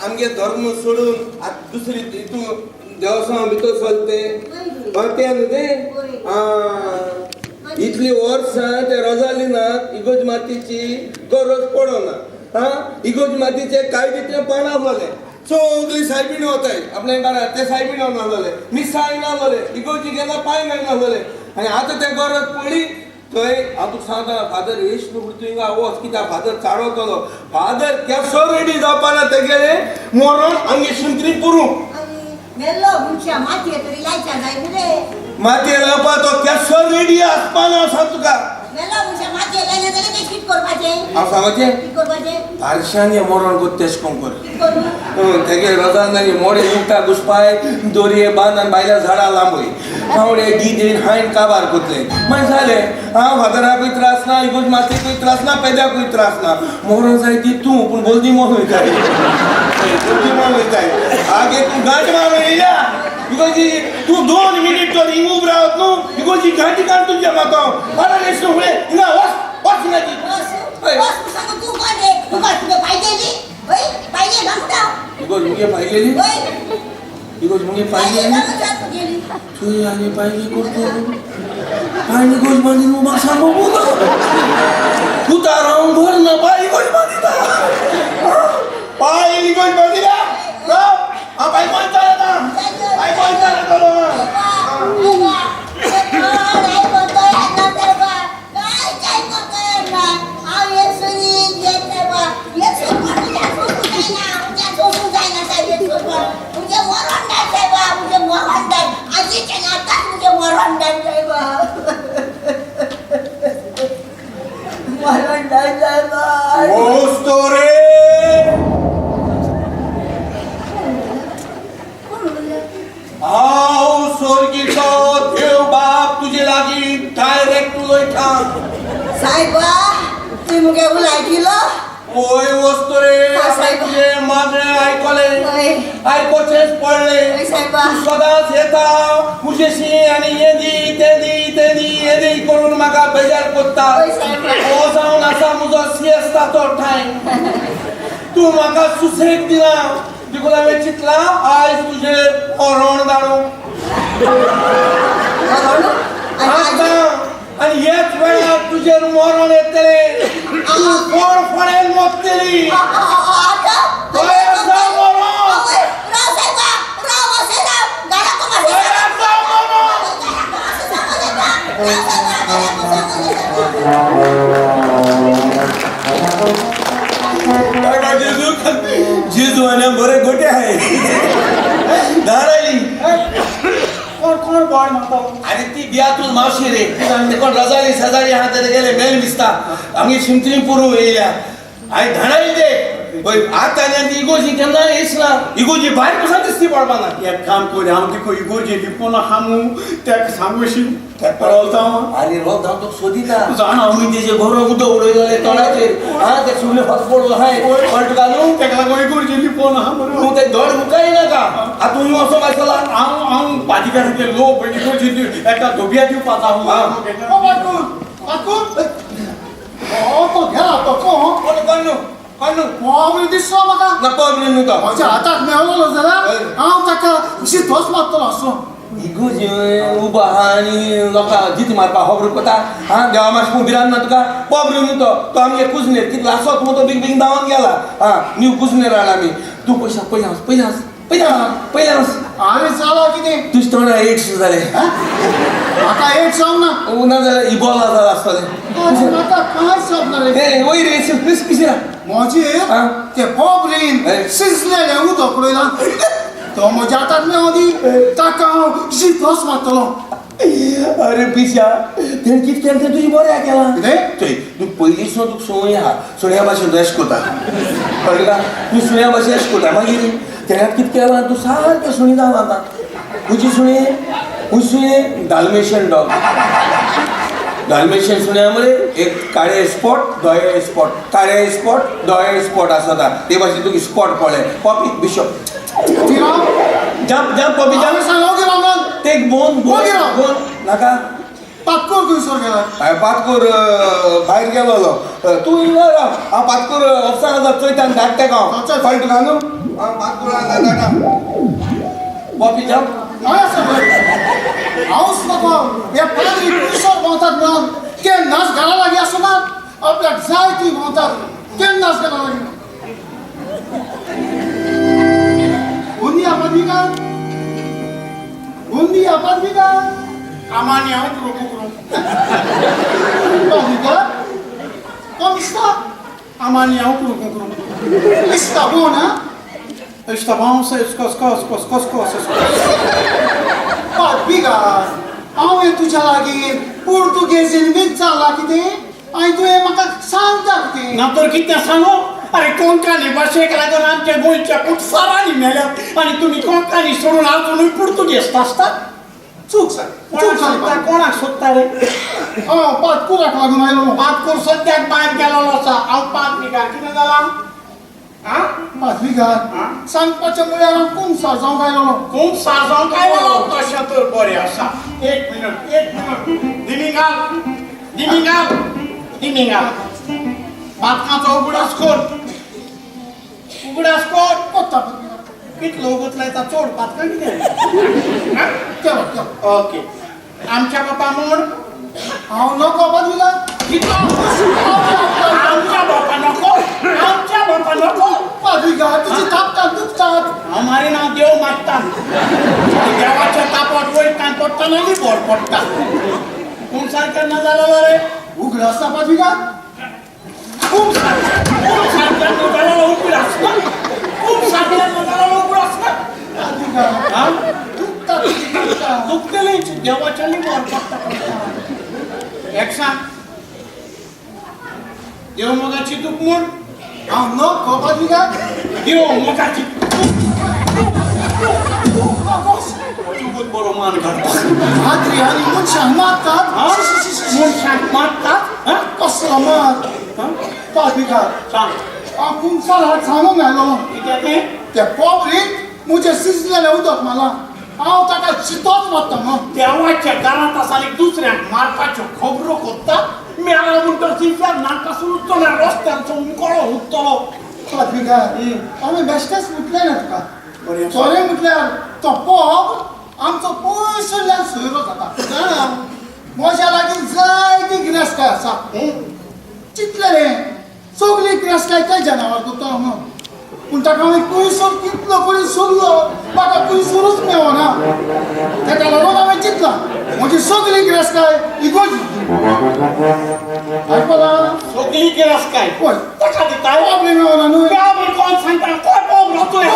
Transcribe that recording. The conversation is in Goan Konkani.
आमगे धर्म सोडून आतां दुसरी हितू देवसांव भितर चलते तें न्हू तें आं इतली वर्सां ते रोजालिनाक इगोज मातीची गरज पडना. आं इगोज मातीचे कांय तितले पानां जाले सगळी सायबीण वताय आपल्या घरात ते सायबीण नासले मिसाय नासले इगोजी गेला पांय घालनासले आनी आतां ते गरज पडली थंय हांव तुका सांगता फादर येशू तूं हिंगा वच कित्याक फादर चाडवतलो फादर केसो रेडी जावपाना तेगेले मरण आमगे शिंत्री पुरूं मेल्लो मनशा मातये तरी लायच्या जाय न्हू रे. मातये लावपा तो केसो रेडी आसपाना सांग तुका. मेल्लो मनशा मातये लायले जाल्यार ते कित करपाचें? हांव सांगचें कित करपाचें? बारशांनी मरण कोत तेश कोण कर कित करूं? तेगे रोजानांनी मोडे उठा घुसपाय दोरये बांद आनी भायल्या झाडां लांबय फावडे गिदेन हायन काबार कोतले मागीर जालें. आं फादराकूय त्रास ना, इगोज मातयेकूय त्रास ना, पेद्याकूय त्रास ना. मरण जाय ती तूं पूण बोलदी मोन वयताय बोलदी मोन वयताय. आगे तूं गांठ मारून येयल्या इगोजी तूं 2 मिनीट तर हिंग उब रावत न्हू इगोजी गांठी काड तुमच्या मातो फादर येशू फुडें हिंगा वच वच हिंगाची. बस बस सांगू तूं कोण रे? तुका तुगे पायलेली? हय पायले सांगता. इगोज मुगे पायलेली? हय इगोज मुगे पायलेली? तुगेली तुवें आनी पायली करतो पायली गोज बांदी न्हू म्हाका सांगू पुता रावन घर ना पायली गोज बांदिता पायली गोज बांदिता राव हांव पाय कोण चलता पाय कोण चलतलो. हांव स्वर्गीचो देव बाप तुजे लागीं डायरेक्ट उलयता. सायबा तुवें मुगे उलयतिलो? वय वस्तू रे तुजें मागणें आयकलें आयकोचेंच पडलें. सायबा तूं सदांच येता म्हजेशी आनी हें दी तें दी तें दी हें दी करून म्हाका बेजार कोत्ता. हो जावन आसा म्हजो सियेस्ता तो टायम. तूं म्हाका सुसेग दिना देखून हांवें चिंतलां आयज तुजेर मरण धाडूं आतां आनी ह्याच वेळार तुजेर मरण येतलें. तूं कोण फळेन मोत्तली. हय आसा मरण. हय आसा मरण. जेजू जेजू आनी बरे गोटे आहे धार आयली. कोण कोण बोय मागता? आरे ती बियातून मावशी रे ते कोण रजाली शेजारी आहा ते गेले मेल दिसता आमगे शिमतरी पुरू येयल्या आनी धाणाली ते पळय आतां आनी ती इगोजी केन्ना येच ना इगोजी भायर पसून दिसती पडपाना. एक काम कर हांव तुका इगोर्जे लिपोन आहा तेका सांगूशी रोलता. आरे रोग हांव तुका सोदिता. जाणा. तुवें तेजे घरो उदक उडयलें तोंडाचेर आं ते सगळें हॉस्पॉट आहाय कळटा तुका न्हू? तेका लागून इगोर्जे लिपोन आहा मरे. तूं ते धड मुखाय नाका आतां तूं वचोंक आसला. हांव हांव पादिकाराचे लोक इगोर्जे एका धोब्या दिवपाक आं. तो गेला तो कोण कोण कोण न्हू कोण न्हू कोण दिसलो म्हाका? ना कोण न्हू तो म्हज्या हाताक मेळलो जाल्यार हांव ताका शितोच मारतलो आसलो. इगोजी उबो आहा आनी लोकांक जीत मारपाक खबर कोता आं देवा मातशें भिरांत ना तुका? पोब्र न्हू तो तो आमगे कुजनेर कितलो आसत म्हूण तो बेगीन बेगीन धांवन गेला. आं न्यू कुजनेर हाडला आमी. तूं पयशा पयल्यान वच पयल्यान वच पयल्यान वच पयल्यान वच. आरे जाला कितें? तुज्या तोंडार एड्स जालें. म्हाका एड्स जावंक ना. ना जाल्यार इबोला जाला आसतलें. म्हाका कांयच जावंक ना रे. ए वयर रे पिसरा म्हजेर ते पोबरीन शिजलेलें उदक उडयलां तो म्हज्या हाताक मेळो ताका हांव शितोच मारतलो. अरे पिशा तेणें कितें केलें तें तुजें बरें केलां. कितें? चोय तूं पयलींसून तुका संवय आहा सुण्या भाशेन तूं अशें कोता कळ्ळें का? तूं सुण्या भाशेन अशें कोता मागीर तेणें कितें केलां तूं सारकें सुणी जावन आतां. खंयची सुणें? खंयची सुणें? डाल्मेशन डॉग. डाल्मेशन सुण्या मरे एक काळे स्पॉट दोळे स्पॉट काळे स्पॉट दोळे स्पॉट आसता ते भाशेन तुका स्पॉट पडले. Poppy bishop jump jump Poppy jump. Take bone bone bone नाका. पातकोर खंयसर गेला? हांवें पातकोर भायर गेलोलो. तूं हिंगा राव हांव पातकोर ऑफिसान आसा चोयता आनी धाडटा तेका हांव. कळ्ळें तुका न्हू? हांव जाणा. कॉफी जावं? हय आसा हांवच नको हे पाद्री पयसो भोंवतात म्हणून केन्नाच घरा लागीं आसनात, आपल्याक जाय ती भोंवतात, केन्नाच घरा लागीं. Bom dia, Padriga. Bom dia, Padriga. Amanhã kuru. Padriga? Como está? Amanhã kuru kuru. Está bom, né? Está bom, cos cos cos cos cos cos. Padriga, हांव हें तुज्या लागीं पुर्तुगेजीन विचारलां कितें आनी तुवें म्हाका सांगता कितें? ना तर कितें सांगू? अरे कोंकणी भाशेक लागून आमच्या गोंयच्या कुटसारांनी मेल्यात आनी तुमी कोंकणी सोडून आजुनूय पुर्तुगेज आसतात. चूक जाली, चूक जाली. कोणाक सोदता रे? हांव पादकुराक लागून आयलो. पादकूर सद्याक भायर गेलोलो आसा. हांव पादविगार. कितें जालां? आं? पादविगार, सांगपाचें म्हळ्यार हांव कुमसार जावंक आयलोलो. कुमसार जावंक आयलोलो? तशें तर बरें आसा. एक मिनट, एक मिनट. दिमिंगाल, दिमिंगाल, दिमिंगाल. पातकांचो उगडास कर, उगडास कर. कोत्ता कितलो उगतलायता चड पातकां कितें? केवा ओके. आमच्या बापा म्हूण हांव नको पादविगार. कितलो? आमच्या बापा नको, आमच्या बापा नको. पादविगार, तुजी तापतात दुखतात. हांव मारिना, देव मागता. देवाच्या तापट वयतान पडटना आनी बर पडटा. कुमसार केन्ना जालो रे? उगडास ना पादविगार. कुमसार, कुमसार केन्ना जालो उगडास ना? कुमसार केन्ना जालो उगडास ना? पादविगार, दुखता तुजी, दुखता. दुखतलेंच, देवाच्या बर पडटा. एक सांग, देव मोगाची दूख म्हूण? हांव नको पादविगार. देव मोगाची तुगूच बरो मान घालता. पाद्री आनी मनशांक मारतात. मनशांक मारतात? कसलो मार? पादविगार, सांग. हांव कुमसाराक सांगूंक आयलोलो. कित्याक तें? ते पोपरीन म्हजें शिजलेलें उदक मारलां. हांव ताका चितोच मारता म्हणून. देवाच्या दारांत आसा आनी दुसऱ्यांक मारपाच्यो खबरो कोत्ता. मेळा म्हणटच इन्फेर्नाक पासून उत्तलो, रस्त्यांचो उमकळो उत्तलो. पादविगार, हांवें बेश्टेंच म्हटलें ना तुका. बरें. खरें म्हटल्यार तो पोप आमचो पयसुल्ल्यान सोयरो जाता. जाणा, म्हज्या लागीं जायती गिरेस्तकाय आसा. चिंतलें रे सगळी गिरेस्तकाय तेज्या नांवार करतलो म्हणून. पूण ताका हांवें पयसो कितलो करून सोदलो, म्हाका पयसोरूच मेळना. ताका लागून हांवें चिंतलां म्हजी सगळी गिरेस्तकाय इगोजी. आयकलां? सगळी गिरेस्तकाय पळय ताका दिता. पोबरे मेळना न्हय. पोबरे कोण सांगता? कोण पोबरो तुवें?